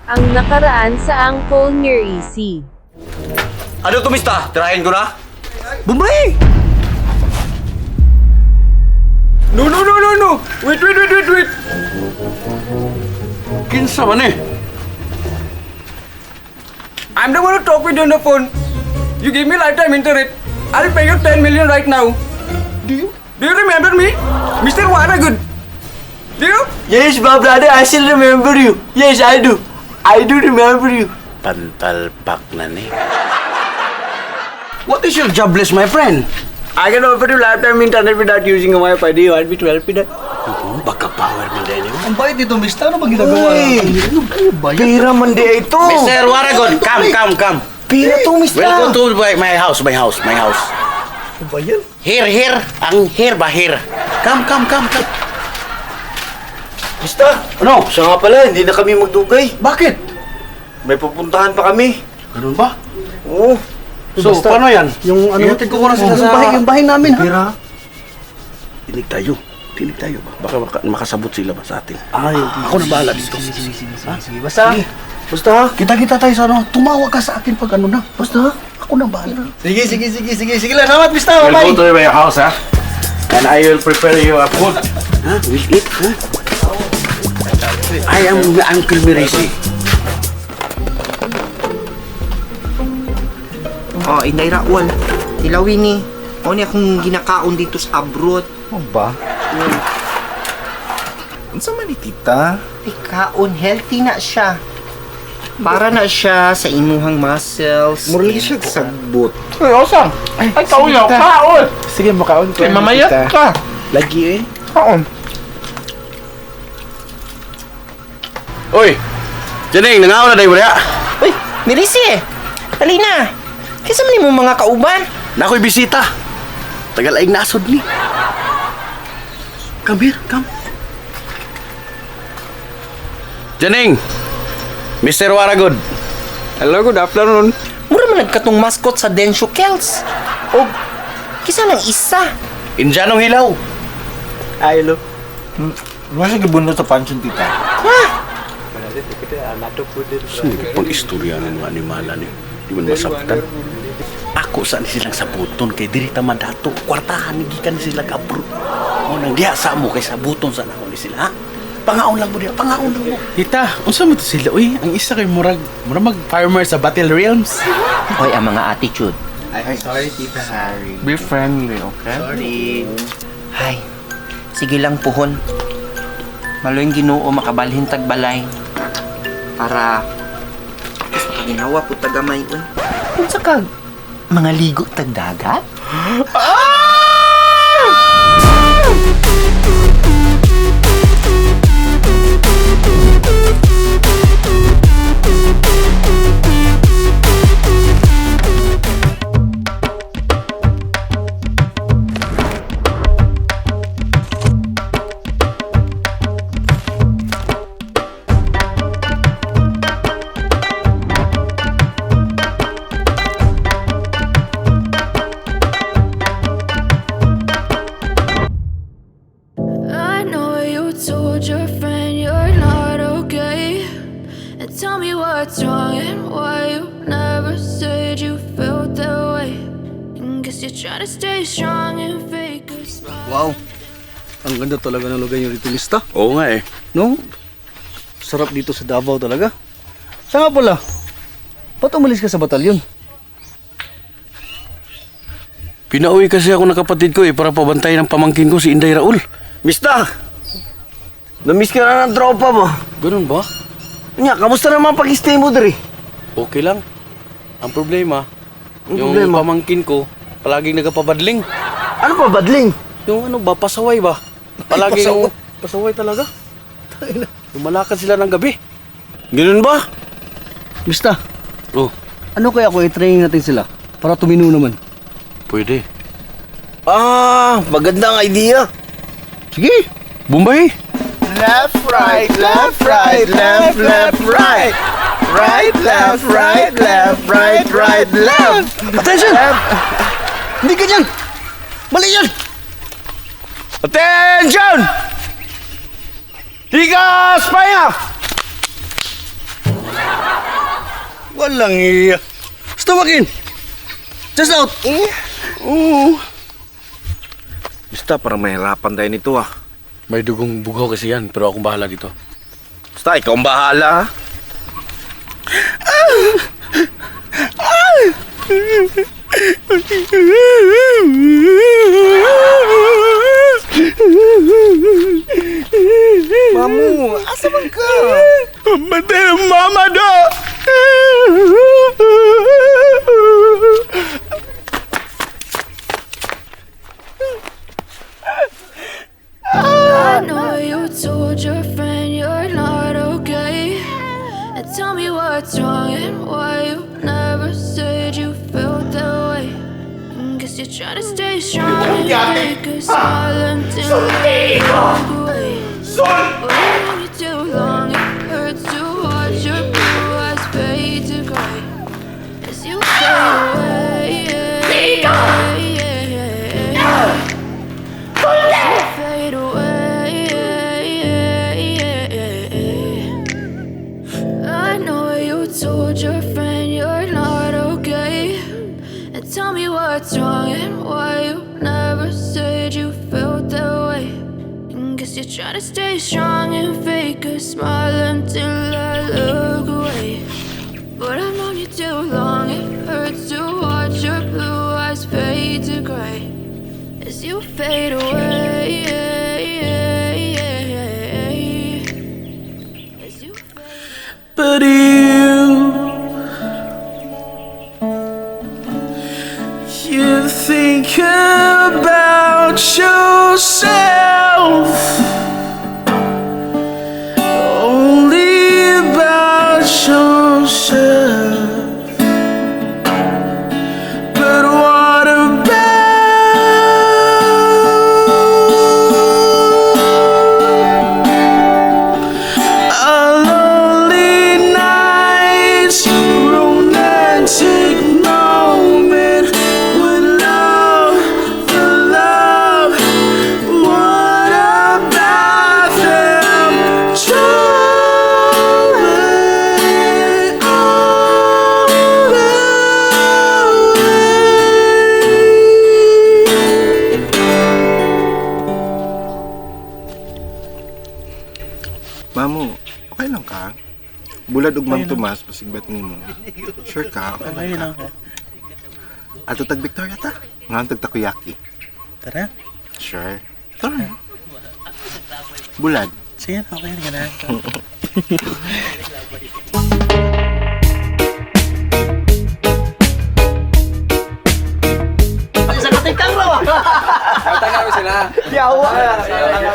Ang nakaraan sa Uncle Mirisi. Ano to, mista? Tirahin ko na? Bombay! No, no, no, no, no! Wait, wait, wait, wait, wait! Kinsa man eh? I'm the one who talk with you on the phone. You gave me lifetime internet. I'll pay you 10 million right now. Do you remember me? Mr. Waragood. Do you? Yes, my brother, I still remember you. Yes, I do. I do remember you. Pantalpak na ni. What is your jobless, my friend? I can offer you lifetime internet without using a Wi-Fi. Do you want me to help you that? Baka power man din yun. Ang bait dito, mister. Ano ba ginagawa? Uy! Ano ba yan? Pira man di ito. Mr. Waragon, come, come, come. Pira to, mister. Welcome to my house, my house, my house. Ano ba yan? Here, here. Ang here ba, here. Come, come, come, come. Mister, Ano? siya nga pala, hindi na kami magdugay. Bakit? May pupuntahan pa kami. Ganun ba? Oo. So, Basta, paano yan? Yung ano? Ihatid ko muna sila Yung sa bahay, yung bahay namin, ha? Pira. Tinig tayo. Tinig tayo ba? Baka makasabot sila ba sa atin? Ay, Ako na bahala dito. Sige, sige, sige, sige, sige. Basta, Basta ha? kita-kita tayo sa ano. Tumawa ka sa akin pag ano na. Basta, ha? Ako na bahala. Sige, sige, sige, sige. Sige lang, salamat, mister. We'll Bye-bye. go to my house, ha? And I will prepare you a food. Huh? We'll eat, huh? I am Uncle Mirisi. Oh, Inday Raul. Tilawin ni. O ni akong ginakaon dito sa abroad. Ano ba? Unsa man ni tita? Ay, kaon. Healthy na siya. Para na siya sa imuhang muscles. Murali siya sagbot. Uy, Osang! Ay, kauyaw, kaon! Sige, makaon ko. Ay, mamayat ka! Lagi eh. Kaon. Uy! Janing, nangaw na dayo wala. Uy, Mirisi! Dali na! Kisa man mo mga kauban. Nako'y bisita. Tagal ay nasod ni. Come here, come. Janing! Mr. Waragod. Hello, good afternoon. Mura man nagkatong mascot sa Densho Kels. O, kisa lang isa. Indianong hilaw. Ay, lo. Ano siya gibunot sa pansyon tita? Sino pang istorya ng mga animala ni? Di man masabtan. Ako saan silang sabuton kay diri ta man dato. Kwartahan ni gikan sila kabro. Mo nang diha sa mo kay sabuton sa nako ni sila. Ha? Pangaon lang mo diha, pangaon lang mo. Tita, unsa man to sila uy? Ang isa kay murag murag mag farmer sa Battle Realms. Oy, ang mga attitude. Ay, sorry tita Harry. Be friendly, okay? Sorry. Ay, sige lang puhon. Maloy Ginoo makabalhin tagbalay. Para mas makaginawa po tagamay uy. Unsa kag mga ligo tag dagat? I know you told your friend you're not okay. And tell me what's wrong and why you never said you felt that way. And guess you're trying to stay strong and fake a smile. Wow. Ang ganda talaga ng lugar niyo dito, mister. Oo nga eh. No? Sarap dito sa Davao talaga. Saan nga pala? Ba't umalis ka sa batalyon? Pinauwi kasi ako ng kapatid ko eh para pabantay ng pamangkin ko si Inday Raul. Mister! Namiss ka na ng tropa mo. Ganun ba? Nya, kamusta naman pag-stay mo diri? Okay lang. Ang problema, Ang yung problema? pamangkin ko palaging nagapabadling. Ano pa, badling? Yung ano ba, pasaway ba? Palaging pasaway, pasaway talaga. Lumalakad sila ng gabi. Ganun ba? Mister, Oh, ano kaya kung i-training natin sila para tumino naman? pwede. Ah, magandang idea. Sige, Bombay. Left, right, left, right, left, left, right. Right, left, right, left, right, right, left. Attention! Hindi ganyan! Mali yan! Attention! Tigas, pahinga! Walang iya. Stomach in. Chest out. Oo. Basta parang mahirapan tayo nito ah. May dugong bugaw kasi yan, pero akong bahala dito. Basta ikaw ang bahala ah. Mamu, asa man ka? Matay ang mama do! I know you told your friend you're not okay. And tell me what's wrong and why you never said you felt that way. And guess you're trying to stay strong and fake a smile until I walk away. But I've known you too long, it hurts to watch your blue eyes fade to gray as you fade away. Fade away. I know you told your friend you're not okay. And tell me what's wrong and why you never said you felt that way. And guess you're trying to stay strong and fake a smile until I look away. But I've known you too long, it hurts to watch your blue eyes fade to gray as you fade away. As you fade. But you think about yourself, only about yourself. But what about a lonely night's romantic moment with love, the love? What about them driving away? Mamu, okay lang ka? Bulad ug Mang Tomas, pasigbat nimo. Sure ka? Okay lang ka? Ato tag Victoria ta. Nga tag takoyaki. Tara. Sure. Tara. Bulad. Sige, okay na ganahan ka.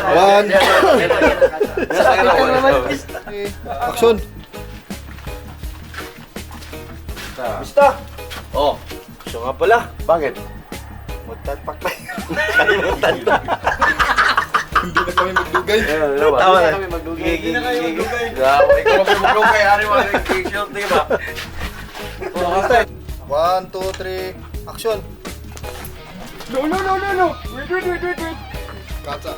One. Action. Basta. Oh, siya nga pala. Bakit? Magtatpak tayo. Kalimutan na. Hindi na kami magdugay. Tama na. Hindi na kayo magdugay. Ikaw magdugay. Ari mo, di ba? One, two, three, action. No, no, no, no, no. Wait, wait, wait, wait, wait. Katsa.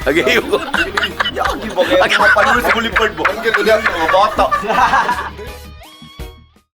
Agayo ko. Yagi ba kayo mga panulo sa Bulipard mo? Ang ganda niya. Mga bata.